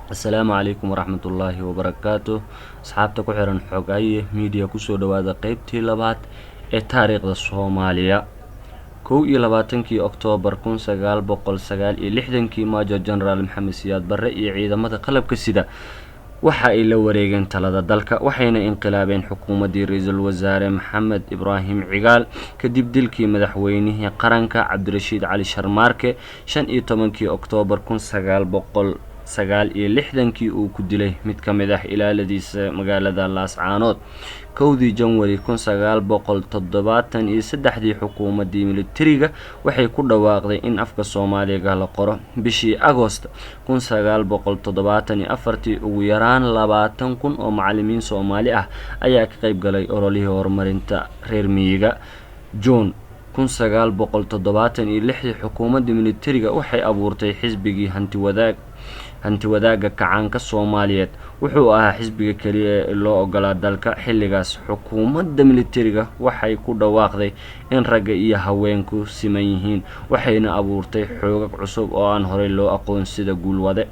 Asalaamu calaykum waraxmatullaahi wabarakaatu. Asxaabta ku xiran Xogaye Media, kusoo dhawaada qeybtii labaad ee taariikhda Soomaaliya. 21-kii Oktoobar 1969-kii, Major General Maxamed Siyaad Barre iyo ciidamada qalabka sida waxa ay la wareegeen talada dalka, waxayna inqilaabeen xukuumaddii ra-iisul wasaare Maxamed Ibraahim Cigaal kadib dilkii madaxweynihii qaranka Cabdirashiid Cali Sharmaarke 15-kii Oktoobar 1969-kii uu ku dilay mid ka mid ah ilaaladiisa magaalada Laascaanood. 1-dii Janwari 1973-dii, xukuumaddii militariga waxay ku dhawaaqday in afka Soomaaliga la qoro. Bishii Agost 1974-tii, ugu yaraan 20,000 oo macalimiin Soomaali ah ayaa ka qeyb galay ololihii horumarinta reer miyiga. Juun 1976-dii, xukuumadda militariga waxay abuurtay xisbigii Hantiwadaag, Hantiwadaagga Kacaanka Soomaaliyeed. Wuxuu ahaa xisbiga keliya ee loo ogolaa dalka xilligaas. Xukuumadda militariga waxay ku dhawaaqday in ragga iyo haweenku siman yihiin, waxayna abuurtay xoogag cusub oo aan horey loo aqoon sida Guulwade.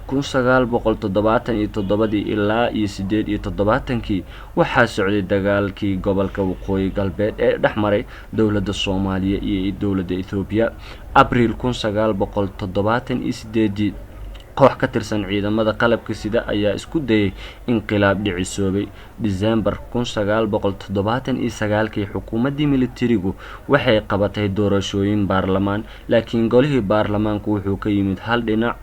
1977-dii ilaa iyo 78-kii waxaa socday dagaalkii gobolka Waqooyi Galbeed ee dhex maray dowladda Soomaaliya iyo dowladda Ethoobiya. Abriil 1978-dii, koox ka tirsan ciidamada qalabka sida ayaa isku dayay inqilaab dhicisoobay. Disembar 1979-kii, xukuumaddii militarigu waxay qabatay doorashooyin baarlamaan, laakiin golihii baarlamaanku wuxuu ka yimid hal dhinac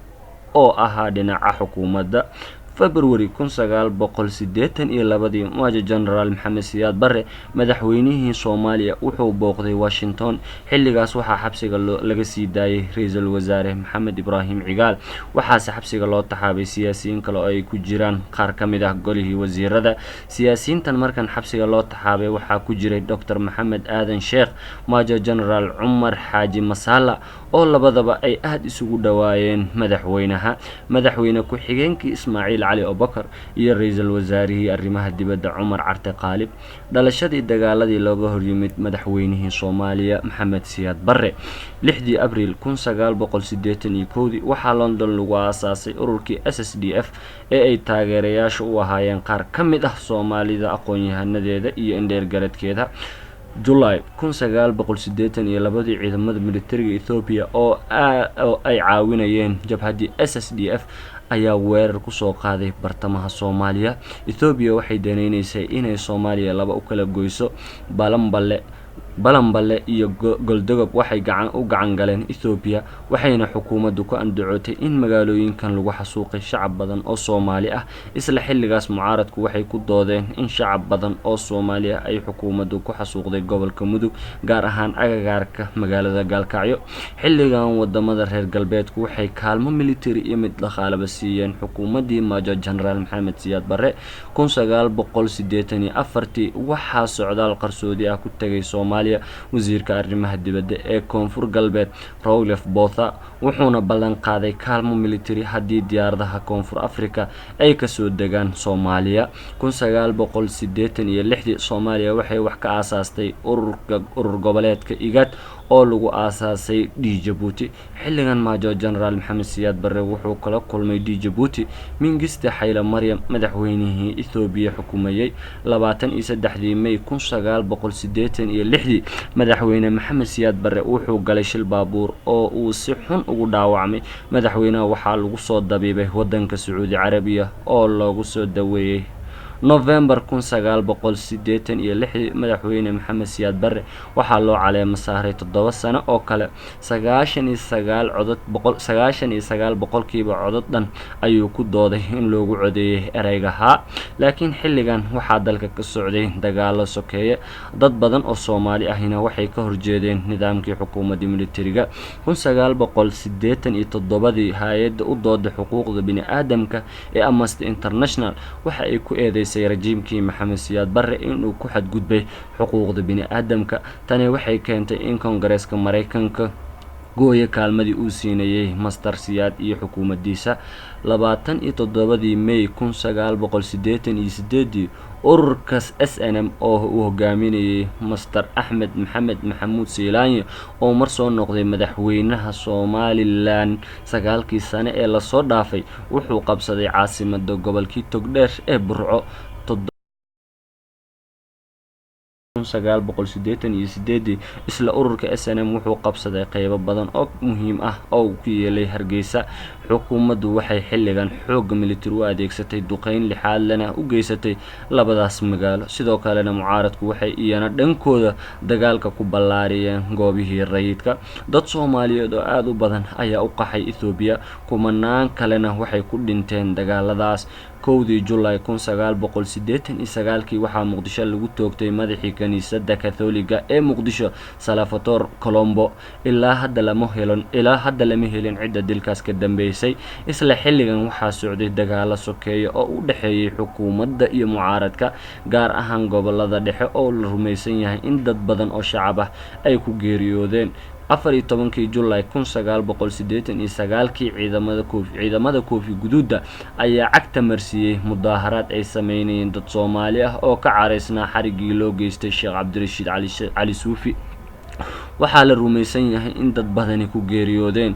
oo ahaa dhinaca xukuumadda. February 1982-dii, Major General Maxamed Siyaad Barre, madaxweynihii Soomaaliya, wuxuu booqday Washington. Xilligaas waxaa xabsiga laga sii daayay ra-iisul wasaare Maxamed Ibraahim Cigaal, waxaase xabsiga loo taxaabay siyaasiyiin kale oo ay ku jiraan qaar ka mid ah golihii wasiirada. Siyaasiyiintan markan xabsiga loo taxaabay waxaa ku jiray Doctor Maxamed Aadan Sheekh, Major General Cumar Xaaji Masala, oo labadaba ay aada isugu dhawaayeen madaxweynaha, madaxweyne ku-xigeenkii Ismaaciil Cali Abubakar iyo ra-iisul wasaarihii arrimaha dibadda Cumar Carte Qaalib. Dhalashadii dagaaladii looga horyimid madaxweynihii Soomaaliya Maxamed Siyaad Barre. 6-dii Abriil 1981-dii, waxaa London lagu aasaasay ururkii SSDF ee ay taageerayaasha u ahaayeen qaar ka mid ah Soomaalida aqoon-yahanadeeda iyo indheergaradkeeda. Julay 1982-dii, ciidamada militariga Ethoobiya oo ay caawinayeen jabhaddii SSDF ayaa weerar kusoo qaaday bartamaha Soomaaliya. Ethoobiya waxay daneyneysay inay Soomaaliya laba u kala goyso. Balanballe iyo Goldogob waxay gacan u gacan galeen Ethoobiya, waxayna xukuumaddu ku andacootay in magaalooyinkan lagu xasuuqay shacab badan oo Soomaali ah. Isla xilligaas, mucaaradku waxay ku doodeen in shacab badan oo Soomaali ah ay xukuumaddu ku xasuuqday gobolka Mudug, gaar ahaan agagaarka magaalada Gaalkacyo. Xilligan, wadamada reer galbeedku waxay kaalmo militari iyo mid dhaqaalaba siiyeen xukuumaddii Major General Maxamed Siyaad Barre. 1984-tii, waxaa socdaal qarsoodi ah ku tegay Soomaaliya wasiirka arrimaha dibadda ee Koonfur Galbeed, Roelof Botha, wuxuuna ballan qaaday kaalmo militari haddii diyaaradaha Koonfur Africa ay kasoo degaan Soomaaliya. 1986-dii, Soomaaliya waxay wax ka aasaastay ururka urur goboleedka IGAD oo lagu aasaasay d Jabuuti. Xilligan, Major General Maxamed Siyaad Barre wuxuu kala kulmay d Jabuuti Mingiste Xayle Maryam, madaxweynihii Ethoobiya xukumayey. 23-dii May 1986-dii, madaxweyne Maxamed Siyaad Barre wuxuu galay shil baabuur oo uu si xun ugu dhaawacmay. Madaxweynaha waxaa lagu soo dabiibay wadanka Sacuudi Carabiya oo loogu soo daweeyey. Novembar 1986-dii, madaxweyne Maxamed Siyaad Barre waxaa loo caleemo saaray 7 sano oo kale. 99 codod boqol 99% codod dhan ayuu ku dooday in loogu codeeyay ereyga haa. Laakiin xilligan waxaa dalka ka socday dagaalo sokeeye, dad badan oo Soomaali ahina waxay ka horjeedeen nidaamkii xukuumaddii militariga. 1987-dii, hay-adda u dooda xuquuqda bini-aadamka ee Amnesty International waxa ay ku eedeysay rajiimkii Maxamed Siyaad Barre inuu ku xadgudbay xuquuqda bini-aadamka. Tani waxay keentay in Koongareeska Mareykanka Gooye kaalmadii uu siinayay Master Siyaad iyo xukuumaddiisa. 27-dii May 1988-dii, ururka SNM oo uu hogaaminayay Master Axmed Maxamed Maxamuud Siilaanyo, oo mar soo noqday madaxweynaha Somalilan 9-kii sane ee lasoo dhaafay, wuxuu qabsaday caasimada gobolkii Togdheer ee Burco. 1988-dii, isla ururka SNM wuxuu qabsaday qeybo badan oo muhiim ah oo uu ku yeelay Hargeysa. Xukuumaddu waxay xilligan xoogga militari u adeegsatay, duqeyn lixaad lena u geysatay labadaas magaalo. Sidoo kalena mucaaradku waxay iyana dhankooda dagaalka ku ballaariyeen goobihii rayidka. Dad Soomaaliyeed oo aada u badan ayaa u qaxay Ethoobiya, kumanaan kalena waxay ku dhinteen dagaaladaas. 1-dii Julaay 1989-kii, waxaa Muqdisho lagu toogtay madaxii kaniisadda Katholiga ee Muqdisho, Salvatore Colombo. Ilaa hadda lama helin cidda dilkaas ka dambeysay. Isla xilligan waxaa socday dagaalo sokeeya oo u dhexeeyay xukuumadda iyo mucaaradka, gaar ahaan gobolada dhexe, oo la rumaysan yahay in dad badan oo shacab ah ay ku geeriyoodeen. 14-kii Julaay 1989-kii, ciidamada koofi guduudda ayaa cagta marsiiyey mudaaharaad ay sameynayeen dad Soomaali ah oo ka caraysnaa xariggii loo geystay Sheekh Cabdirashiid Cali Suufi. Waxaa la rumaysan yahay in dad badani ku geeriyoodeen.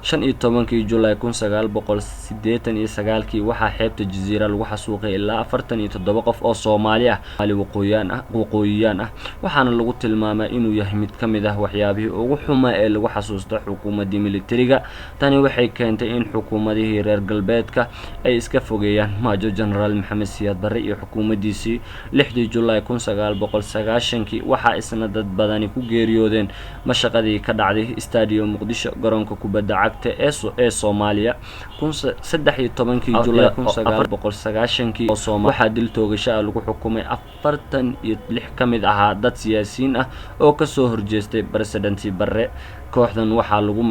15-kii Julaay 1989-kii, waxaa xeebta Jaziira lagu xasuuqay ilaa 47 qof oo Soomaali ah, waqooyiyaan ah, waxaana lagu tilmaamaa inuu yahay mid ka mid ah waxyaabihii ugu xumaa ee lagu xasuusto xukuumaddii militariga. Tani waxay keentay in xukuumadihii reer galbeedka ay iska fogeeyaan Major Generaal Maxamed Siyaad Barre iyo xukuumaddiisii. 6-dii Julaay 1990-kii, waxaa isna dad badani ku geeriyoodeen mashaqadii ka dhacday Stadium Muqdisho, garoonka kubadda cagta ee Soomaaliya. 13-kii Julaay 1990-kii, waxaa dil toogasho ah lagu xukumay 46 ka mid ahaa dad siyaasiyiin ah oo kasoo horjeestay President Barre. Kooxdan waxaa lagu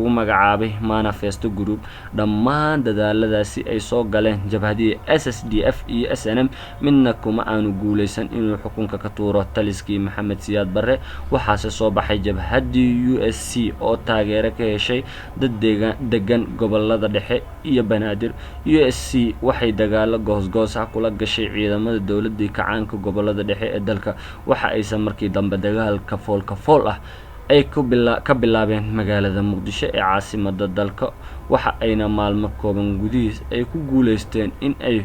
magacaabay Manifesto Group. Dhammaan dadaaladaasi ay soo galeen jabhadihii SSDF iyo SNM midna kuma aanu guuleysan inuu xukunka ka tuuro taliskii Maxamed Siyaad Barre. Waxaase soo baxay jabhaddii USC oo taageero ka heshay dad degan gobolada dhexe iyo Banaadir. USC waxay dagaalo goosgoos ah kula gashay ciidamada dowladii kacaanka gobolada dhexe ee dalka. Waxa aysan markii dambe dagaal kafool kafool ah ay ka bilaabeen magaalada Muqdisho ee caasimada dalka, waxa ayna maalmo kooban gudihiis ay ku guuleysteen in ay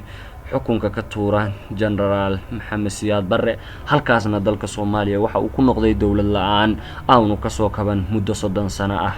xukunka ka tuuraan Genaraal Maxamed Siyaad Barre. Halkaasna dalka Soomaaliya waxa uu ku noqday dowlad la-aan aanu kasoo kaban muddo 30 sano ah.